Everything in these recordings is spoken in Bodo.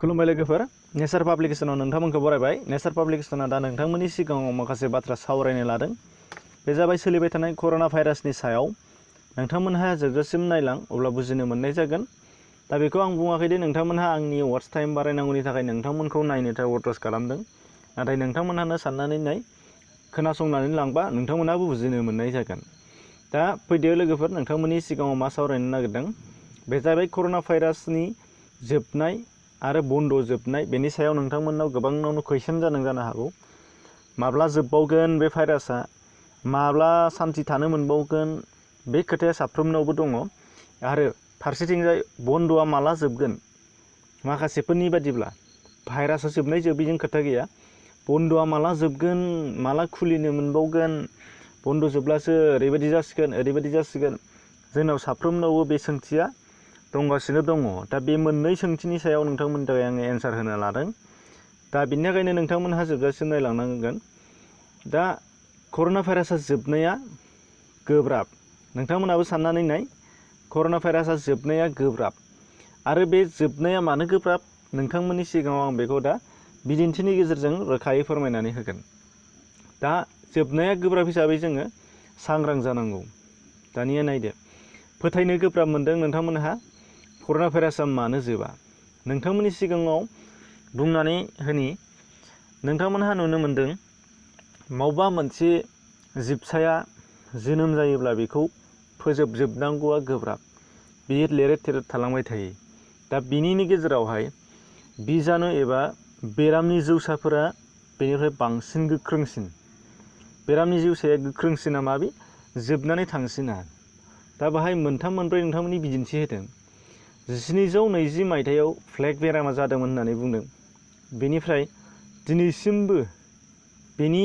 खुलुमबाय लोगोफोर नेचार पाब्लिकेशनाव नोंथांमोनखौ बरायबाय। नेचार पाब्लिकेशना दा नोंथांमोननि सिगाङाव माखासे बाथ्रा सावरायनो लादों। बे जाबाय सोलिबाय थानाय कर'ना भाइरासनि सायाव। नोंथांमोनहा जोबजासिम नायलां अब्ला बुजिनो मोननाय जागोन। दा बेखौ आं बुङाखै दि नोंथांमोनहा आंनि वाच टाइम बारायनांगौनि थाखाय नोंथांमोनखौ नायनो थाखाय वाटस खालामदों। नाथाय नोंथांमोनहानो साननानै नाय, खोनासंनानै लांबा नोंथांमोनहाबो बुजिनो मोननाय जागोन। दा फैदो लोगोफोर, नोंथांमोननि सिगाङाव मा सावरायनो नागिरदों बे जाबाय कर'ना भाइरासनि जोबनाय आरो बन्द जोबनाय। बेनि सायाव नोंथांमोननाव गोबांनावनो कुइसन जानो हागौ। माब्ला जोबबावगोन बे भाइरासआ, माब्ला सान्थि थानो मोनबावगोन, बे खोथाया साफ्रोमनावबो दङ। आरो फारसेथिंजाय बन्द'आ माला जोबगोन। माखासेफोरनि बादिब्ला भाइरासआ जोबनाय जोबैजों खोथा गैया, बन्द'आ माला जोबगोन, माला खुलिनो मोनबावगोन, बन्द' जोबब्लासो ओरैबायदि जासिगोन ओरैबायदि जासिगोन। जोंनाव साफ्रोमनावबो बे सोंथिया दंगासिनो दङ। दा बे मोननै सोंथिनि सायाव नोंथांमोननि थाखाय आङो एन्सार होनो लादों। दा बिनि थाखायनो नोंथांमोनहा जोबजासिम नायलांनांगोन। दा कर'ना भाइरासआ जोबनाया गोब्राब। नोंथांमोनहाबो साननानै नाय, कर'ना भाइरासआ जोबनाया गोब्राब। आरो बे जोबनाया मानो गोब्राब, नोंथांमोननि सिगाङाव आं बेखौ दा बिदिन्थिनि गेजेरजों रोखायै फोरमायनानै होगोन। दा जोबनाया गोब्राब हिसाबै जोङो सांग्रां जानांगौ। दानिया नायदो, फोथायनो गोब्राब मोनदों नोंथांमोनहा कर'ना भाइरासआ मानो जोबा। नोंथांमोननि सिगाङाव बुंनानै होनि, नोंथांमोनहा नुनो मोनदों मावबा मोनसे जिबसाया जोनोम जायोब्ला बेखौ फोजोबजोबनांगौआ गोब्राब। बेयो लेरेद थेरेद थालांबाय थायो। दा बिनिनो गेजेरावहाय बिजानु एबा बेरामनि जिउसाफोरा बेनिफ्राय बांसिन गोख्रोंसिन। बेरामनि जिउसाया गोख्रोंसिना माबे, जोबनानै थांसिना। दा बाहाय मोनथाम मोनब्रै नोंथांमोननि बिदिन्थि होदों। 1720 मायथाइयाव प्लेग बेरामा जादोंमोन होननानै बुंदों। बेनिफ्राय दिनैसिमबो बेनि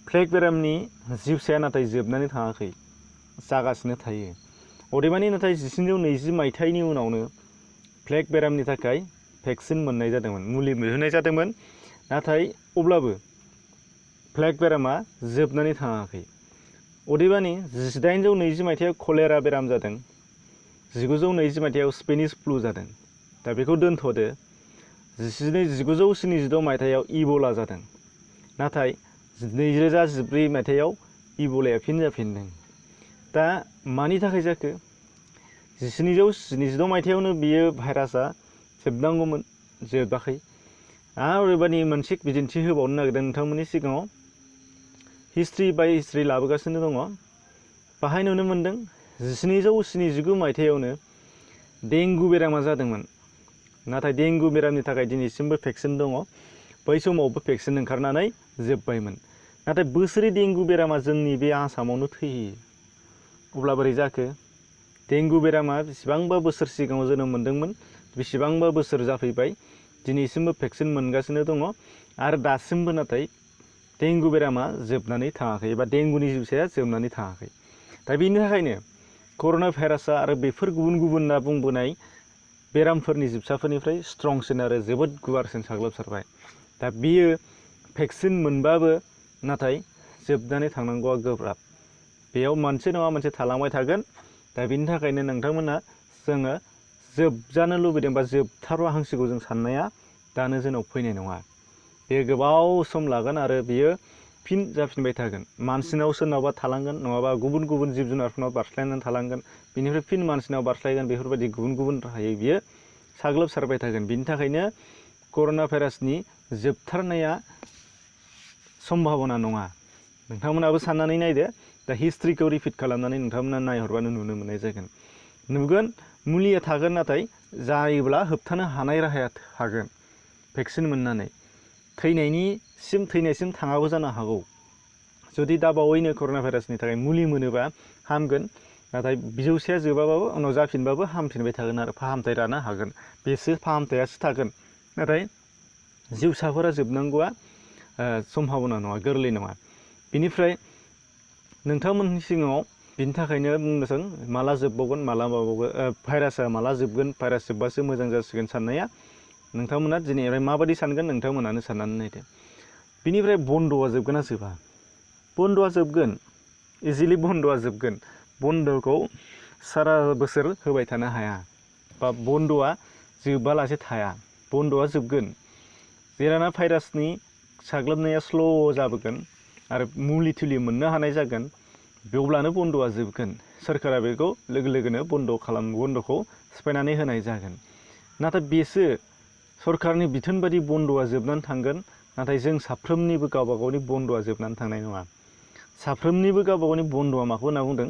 प्लेग बेरामनि जिउसाया नाथाय जोबनानै थाङाखै, जागासिनो थायो। अदेबानि नाथाय 1720 मायथाइनि उनावनो प्लेग बेरामनि थाखाय भेक्सिन मोननाय जादोंमोन, मुलि दिहुननाय जादोंमोन। नाथाय अब्लाबो प्लेग बेरामा जोबनानै थाङाखै। अदेबानि 1820 मायथाइयाव कलेरा बेराम जादों, 1920 मायथाइयाव स्पेनिश फ्लु जादों। दा बेखौ दोनथ'दो। 1976 मायथाइयाव इबोला जादों। नाथाय 2014 मायथाइयाव इबोलाया फिन जाफिनदों। दा मानि थाखाय जाखो, 1776 मायथाइयावनो बियो भाइरासआ जोबनांगौमोन, जोबाखै। आरो ओरैबायदि मोनसे बिदिन्थि होबावनो नागिरदों नोंथांमोननि सिगाङाव। हिस्ट्रि बाय हिस्ट्रि लाबोगासिनो दङ। बाहाय नुनो मोनदों 1779 मायथाइयावनो डेंगु बेरामा जादोंमोन। नाथाय डेंगु बेरामनि थाखाय दिनैसिमबो भेक्सिन दङ। बै समावबो भेक्सिन ओंखारनानै जोबबायमोन। नाथाय बोसोरै डेंगु बेरामा जोंनि बे आसामावनो थैयो। अब्ला बोरै जाखो? डेंगु बेरामा बेसेबांबा बोसोर सिगाङाव जोनोम मोन्दोंमोन, बेसेबांबा बोसोर जाफैबाय, दिनैसिमबो भेक्सिन मोनगासिनो दङ। आरो दासिमबो नाथाय डेंगु बेरामा जोबनानै थाङाखै, एबा डेंगुनि जिउसाया जोबनानै थाङाखै। दा बेनि थाखायनो कर'ना भाइरासआ आरो बेफोर गुबुन गुबुन होनना बुंबोनाय बेरामफोरनि जिबसाफोरनिफ्राय स्ट्रंसिन आरो जोबोद गुवारसिन साग्लोबसारबाय। दा बियो भेक्सिन मोनबाबो नाथाय जोबनानै थांनांगौआ गोब्राब। बेयाव मोनसे नङा मोनसे थालांबाय थागोन। दा बिनि थाखायनो नोंथांमोना जोङो जोबजानो लुबैदों बा जोबथारबा हांसिगौ जों साननाया दानो जोंनाव फैनाय नङा। बेयो गोबाव सम लागोन आरो बियो फिन जाफिनबाय थागोन। मानसिनाव सोरनावबा थालांगोन, नङाबा गुबुन गुबुन जिब जुनारफोरनाव बारस्लायनानै थालांगोन, बिनिफ्राय फिन मानसिनाव बारस्लायगोन। बेफोरबायदि गुबुन गुबुन राहायै बियो साग्लोबसारबाय थागोन। बिनि थाखायनो कर'ना भाइरासनि जोबथारनाया सम्भाबना नङा। नोंथांमोनाबो साननानै नायदो। दा हिस्ट्रिखौ रिपिट खालामनानै नोंथांमोना नायहरबानो नुनो मोननाय जागोन। नुगोन मुलिया थागोन, नाथाय जायोब्ला होबथानो हानाय राहाया थागोन भेक्सिन मोननानै। थैनायसिम थाङाबो जानो हागौ। जुदि दा बावैनो कर'ना भाइरासनि थाखाय मुलि मोनोबा हामगोन। नाथाय जिउसाया जोबाबाबो उनाव जाफिनबाबो हामफिनबाय थागोन आरो फाहामथाय लानो हागोन। बेसो फाहामथायासो थागोन। नाथाय जिउसाफोरा जोबनांगौआ सम्भाबना नङा, गोरलै नङा। बिनिफ्राय नोंथांमोननि सिगाङाव बिनि थाखायनो बुंनोसै, माला जोबबावगोन, माला माबावगोन, भाइरासआ माला जोबगोन, भाइरास जोबबासो मोजां जासिगोन साननाया नोंथांमोना दिनैनिफ्राय माबायदि सानगोन नोंथांमोनानो साननानै नायदो। बिनिफ्राय बन्द'आ जोबगोन ना जोबा? बन्द'आ जोबगोन, इजिलि बन्द'आ जोबगोन। बन्द'खौ सारा बोसोर होबाय थानो हाया, बा बन्द'आ जोबालासे थाया। बन्द'आ जोबगोन। जेराना भाइरासनि साग्लोबनाया स्ल' जाबोगोन आरो मुलि थुलि मोननो हानाय जागोन, बेवब्लानो बन्द'आ जोबगोन। सोरखारा बेखौ लोगो लोगोनो बन्द'खौ सिफायनानै होनाय जागोन। नाथाय बेसो सरकारनि बिथोन बायदि बन्द'आ जोबनानै थांगोन, नाथाय जों साफ्रोमनिबो गावबा गावनि बन्द'आ जोबनानै थांनाय नङा। साफ्रोमनिबो गावबा गावनि बन्द'आ माखौ होनना बुंदों?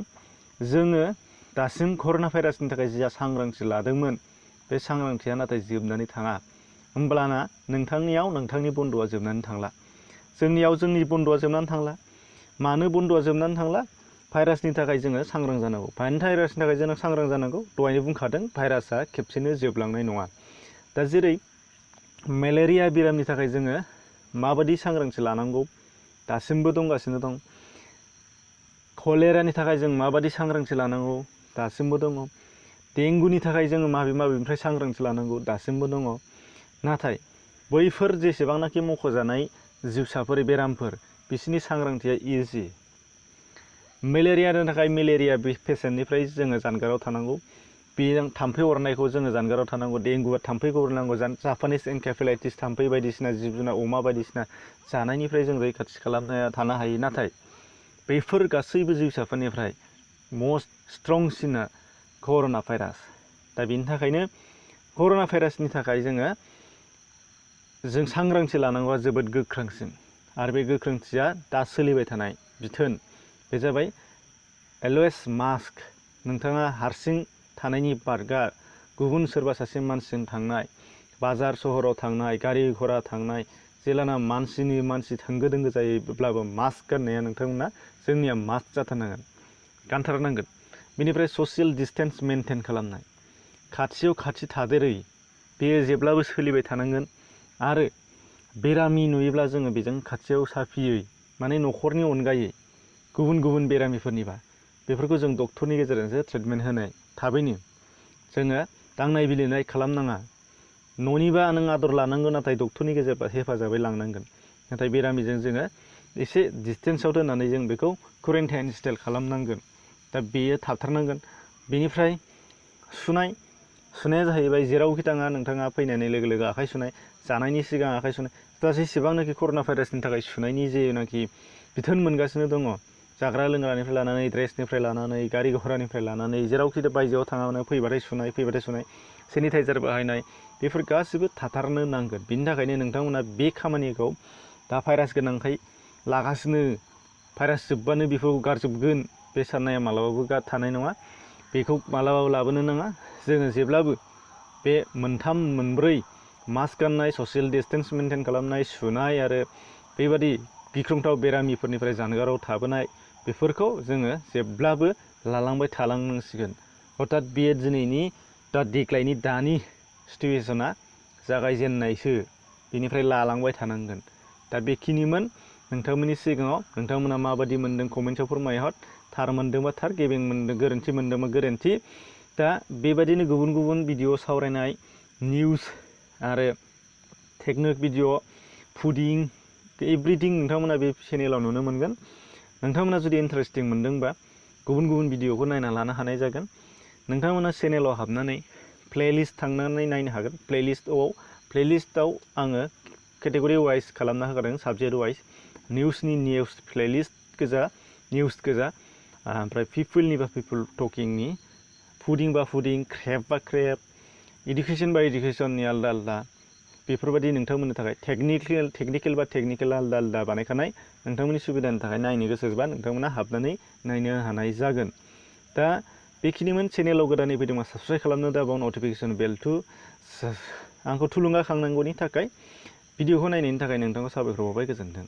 जोङो दासिम कर'ना भाइरासनि थाखाय जा सांग्रांथि लादोंमोन, बे सांग्रांथिया नाथाय जोबनानै थाङा। होमब्लाना नोंथांनियाव नोंथांनि बन्द'आ जोबनानै थांला। जोंनियाव जोंनि बन्द'आ जोबनानै थांला। मानो बन्द'आ जोबनानै थांला? भाइरासनि थाखाय जोङो सांग्रां जानांगौ। भाइरासनि थाखाय जों सांग्रां जानांगौ। दहायनो बुंखादों, भाइरासआ खेबसेनो जोबलांनाय नङा। दा जेरै मेलेरिया बेरामनि थाखाय जोङो माबायदि सांग्रांथि लानांगौ दासिमबो दंगासिनो दं। कलेरानि थाखाय जों माबायदि सांग्रांथि लानांगौ दासिमबो दङ। डेंगुनि थाखाय जोङो माबेनिफ्राय सांग्रांथि लानांगौ दासिमबो दङ। नाथाय बैफोर जेसेबांनाखि मख'जानाय जिउसाफोर, बेरामफोर, बिसोरनि सांग्रांथिया इजि। मेलेरियानि थाखाय मेलेरिया पेसेन्टनिफ्राय जोङो जानगाराव थानांगौ। बे थाम्फै अरनायखौ जोङो जानगाराव थानांगौ। डेंगुआ थाम्फैखौ अरनांगौ। जापानिस एनकेफेलाइटिस थाम्फै बायदिसिना जिब जुनार, अमा बायदिसिना जानायनिफ्राय जों रैखाथि खालामनो थानो हायो। नाथाय बेफोर गासैबो जिउसाफोरनिफ्राय मस्ट स्ट्रंसिना कर'ना भाइरास। दा बेनि थाखायनो कर'ना भाइरासनि थाखाय जों सांग्रांथि लानांगौआ जोबोद गोख्रोंसिन। आरो बे गोख्रोंथिया दा सोलिबाय थानाय बिथोन, बे जाबाय अलवेज मास्क। नोंथाङा हारसिं थानायनि बारगा गुबुन सोरबा सासे मानसिजों थांनाय, बाजार सहराव थांनाय, गारि घरा थांनाय, जेलाना मानसि होंगो दोंगो जायोब्लाबो मास्क गाननाया नोंथांमोना जोंनिया मास्क जाथारनांगोन, गानथारनांगोन। बेनिफ्राय ससियेल डिसटेन्स मेनटेन खालामनाय, खाथियाव खाथि थादेरै, बेयो जेब्लाबो सोलिबाय थानांगोन। आरो बेरामि नुयोब्ला जोङो बेजों खाथियाव साफियै, माने न'खरनि अनगायै गुबुन गुबुन बेरामिफोरनिबा बेफोरखौ जों डक्टरनि गेजेरजोंसो ट्रिटमेन्ट होनाय। थाबैनो जोङो दांनाय बिलिरनाय खालामनाङा। न'निबा नों आदर लानांगौ, नाथाय डक्टरनि हेफाजाबै लांनांगोन। नाथाय बेरामिजों जोङो एसे डिसटेन्सआव दोननानै जों बेखौ क्वारेन्टाइन स्टाइल खालामनांगोन। दा बेयो थाबथारनांगोन। बेनिफ्राय सुनाया जाहैबाय जेरावखि थाङा नोंथाङा फैनानै लोगो लोगो आखाइ सुनाय, जानायनि सिगां आखाइ सुनाय। दा जेसेबांनाखि कर'ना भाइरासनि थाखाय सुनायनि जेनाखि बिथोन मोनगासिनो दङ, जाग्रा लोंग्रानिफ्राय लानानै, ड्रेसनिफ्राय लानानै, गारि घरानिफ्राय लानानै, जेरावखि बायजोआव थाङा फैबाथाय सुनाय, सेनिटाइजार बाहायनाय, बेफोर गासिबो थाथारनो नांगोन। बिनि थाखायनो नोंथांमोना बे खामानिखौ दा भाइरास गोनांखाय लागासिनो। भाइरास जोबबानो बेखौ गारजोबगोन बे साननाया मालाबाबो थानाय नङा। बेखौ मालाबाबो लाबोनो नाङा। जोङो जेब्लाबो बे मोनथाम मोनब्रै मास्क गाननाय, ससियेल डिसटेन्स मेनटेन खालामनाय, सुनाय आरो बेबादि गिख्रंथाव बेरामिफोरनिफ्राय जानगाराव थाबोनाय, बेफोरखौ जोङो जेब्लाबो लालांबाय थालांनांसिगोन। अर्थात बेयो दिनैनि देग्लायनि दानि सिटुवेसना जागायजेननायसो, बेनिफ्राय लालांबाय थानांगोन। दा बेखिनिमोन नोंथांमोननि सिगाङाव। नोंथांमोना माबादि मोनदों कमेन्टआव फोरमायहर। थार मोनदोंबा थार, गोरोन्थि मोनदोंबा गोरोन्थि। दा बेबायदिनो गुबुन गुबुन भिडिअ सावरायनाय, निउस आरो टेकनिक भिडिअ, फुडिं, एभ्रिथिं नोंथांमोना बे चेनेलाव नुनो मोनगोन। नोंथांमोना जुदि इन्टारेस्टिं मोनदोंबा गुबुन गुबुन भिडिअखौ नायना लानो हानाय जागोन। नोंथांमोना चेनेलाव हाबनानै प्लेलिस्ट थांनानै नायनो हागोन। प्लेलिस्टआव आङो केटेगरि वाइज खालामना होखादों, साबजेक्ट वाइज। निउस प्लेलिस्ट गोजा, निउस गोजा। ओमफ्राय पिपुलनिबा पिपुल टकिंनि, फुडिं बा फुडिं, क्रेप बा क्रेप, इडुकेसन बा इडुकेसननि आलदा आलदा, बेफोरबायदि नोंथांमोननि थाखाय टेकनिकेल बा टेकनिकेल आलदा आलदा बानायखानाय। नोंथांमोननि सुबिदानि थाखाय नायनो गोसोबा नोंथांमोना हाबनानै नायनो हानाय जागोन। दा बेखिनिमोन। चेनेलाव गोदानै फैदोंबा साबस्क्राइब खालामनो दाबाव, नटिफिकेसन बेलखौ आंखौ थुलुंगाखांनांगौनि थाखाय, भिडिअखौ नायनायनि थाखाय नोंथांखौ साबायखर बावबाय। गोजोन्थों।